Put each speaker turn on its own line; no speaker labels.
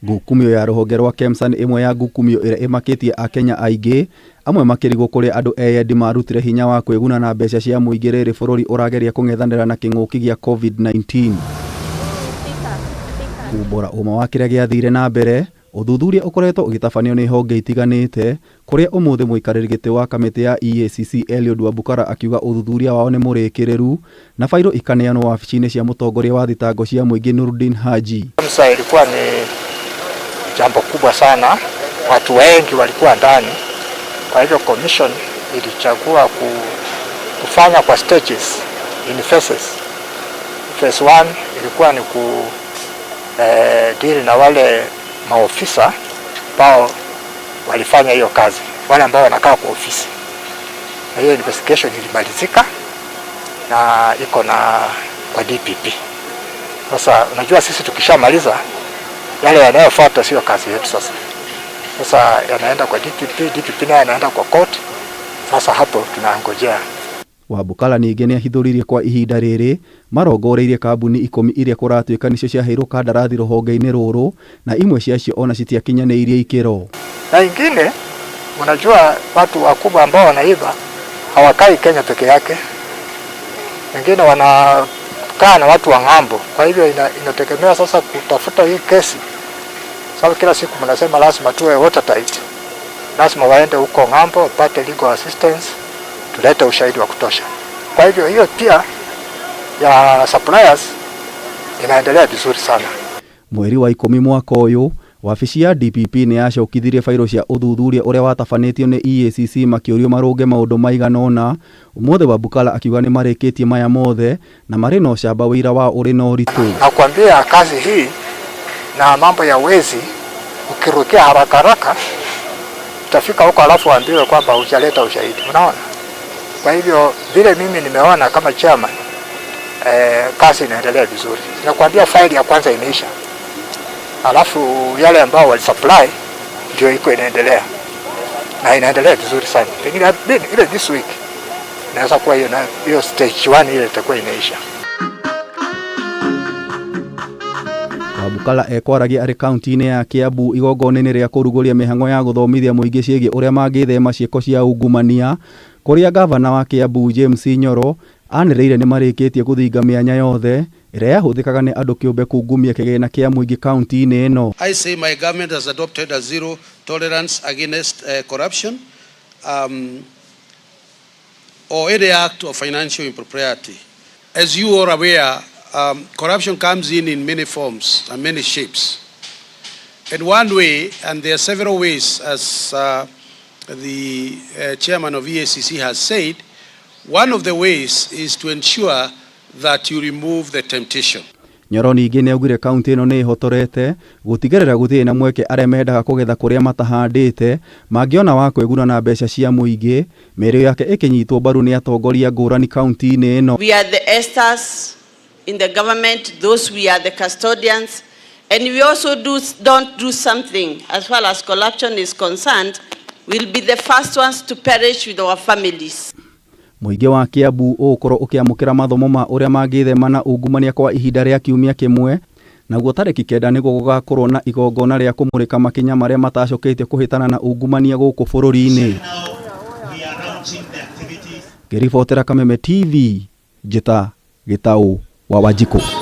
Ngukumio ya rũhonge rwa KEMSA nĩ ĩmwe ya ngukumio ĩrĩa ĩmakĩtie akenya aingĩ, amwe makĩrigwo kũrĩa andũ eyendi marutire hinya wa kwĩguna na mbeca cia mũingĩ rĩrĩ bũrũri ũrageria kũng'ethanĩra na kĩng'ũki gĩa COVID-19. Kumbũra ũma wa kĩrĩa gĩathire na mbere, ũthuthuria ũkoretwo ũgĩtabanio nĩ honge itiganĩte, kũrĩa ũmũthĩ mũikarĩri gĩtĩ wa kamĩtĩ ya EACC Eliud Wabukala akiuga ũthuthuria wao nĩ mũrĩkĩrĩru na bairũ ikaneanwo wabici-inĩ cia mũtongoria wa thitango cia mũingĩ Nurdin Haji.
KEMSA ilikuwa ni jambo kubwa sana, watu wengi walikuwa ndani. Kwa hivyo commission ilichagua kufanya kwa stages, in phases. Phase 1 ilikuwa ni ku deal na wale maofisa ambao walifanya hiyo kazi, wale ambao wanakaa kwa ofisi. Na hiyo investigation ilimalizika na iko na kwa DPP. Sasa unajua sisi tukishamaliza yale yanayofuata sio kazi yetu sasa. Sasa yanaenda kwa DPP, DPP naye yanaenda kwa court. Sasa hapo tunangojea.
Wabukala ningĩ nĩahithũririe kwa ihinda rĩrĩ marongoreirie kambuni 10 iria kũratuĩka nĩcio ciaheirwo kandarathi rũhonge-inĩ rũrũ na imwe ciacio ona citiakinyanĩirie ikĩro.
Na ingine, unajua watu wakubwa ambao wanaiba hawakai Kenya peke yake, wengine wanakaa na watu wa ng'ambo. Kwa hivyo inategemea sasa kutafuta hii kesi, sababu kila siku mnasema lazima tuwe watertight, lazima waende huko ng'ambo wapate legal assistance, tulete ushahidi wa kutosha. Kwa hivyo hiyo pia ya suppliers inaendelea vizuri sana.
Mweri wa 10 mwaka ũyũ wabici ya DPP nĩ yacokithirie bairũ cia ũthuthuria ũrĩa watabanĩtio nĩ EACC makĩũrio marũnge maũndũ maigana ũna. Ũmũthĩ Wabukala akiuga nĩ marĩkĩtie maya mothe na marĩ na ũcamba wĩira wao ũrĩ na ũritũ.
Nakwambia kazi hii na mambo ya wezi, ukirukia haraka haraka utafika huko alafu waambiwe kwamba hujaleta ushahidi, unaona. Kwa hivyo vile mimi nimeona kama chairman, kazi inaendelea vizuri. Nakwambia faili ya kwanza imeisha, alafu yale ambao walisupply ndio iko inaendelea na inaendelea vizuri sana. Pengine ile this week inaweza kuwa hiyo hiyo stage 1 ile itakuwa imeisha.
Wabukala ekwaragia arĩ kaunti-inĩ ya Kiambu igongona-inĩ rĩa kũrugũria mĩhang'o ya gũthomithia mũingĩ ciĩgiĩ ũrĩa mangĩthema ciĩko cia ungumania, kũrĩa gavana wa Kiambu James Nyoro anĩrĩire nĩ marĩkĩtie gũthinga mĩanya yothe ĩrĩa yahũthĩkaga nĩ andũ kĩũmbe kungumia kĩgĩna kĩa mũingĩ kaunti-inĩ ĩno.
I say my government has adopted a zero tolerance against corruption or any act of financial impropriety. As you are aware, corruption comes in many forms and many shapes. And one way, and there are several ways, as the chairman of EACC has said, one of the ways is to ensure that you remove the temptation.
Nyoro ningĩ nĩaugire kaunti ĩno nĩ ĩhotorete gũtigĩrĩra gũtirĩ na mweke arĩa mendaga kũgetha kũrĩa matahandĩte mangĩona wa kwĩguna na mbeca cia mũingĩ, mĩario yake ĩkĩnyitwo mbaru nĩ atongoria ngũrani kaunti-inĩ ĩno.
We are the esters in the government, those we are the custodians, and we also don't do something as far as corruption is concerned, we'll be the first ones to perish with our families.
Mũingĩ wa Kiambu ũgũkorwo ũkĩamũkĩra mathomo ma ũrĩa mangĩthema na ungumania kwa ihinda rĩa kiumia kĩmwe, naguo tarĩki 9 nĩguo gũgakorwo na igongona rĩa kũmũrĩka makinya marĩa matacũkĩte kũhĩtana na ungumania gũkũ bũrũri-inĩ. Ngĩribotera Kameme TV, njĩta Gĩtaũ wa Wanjikũ.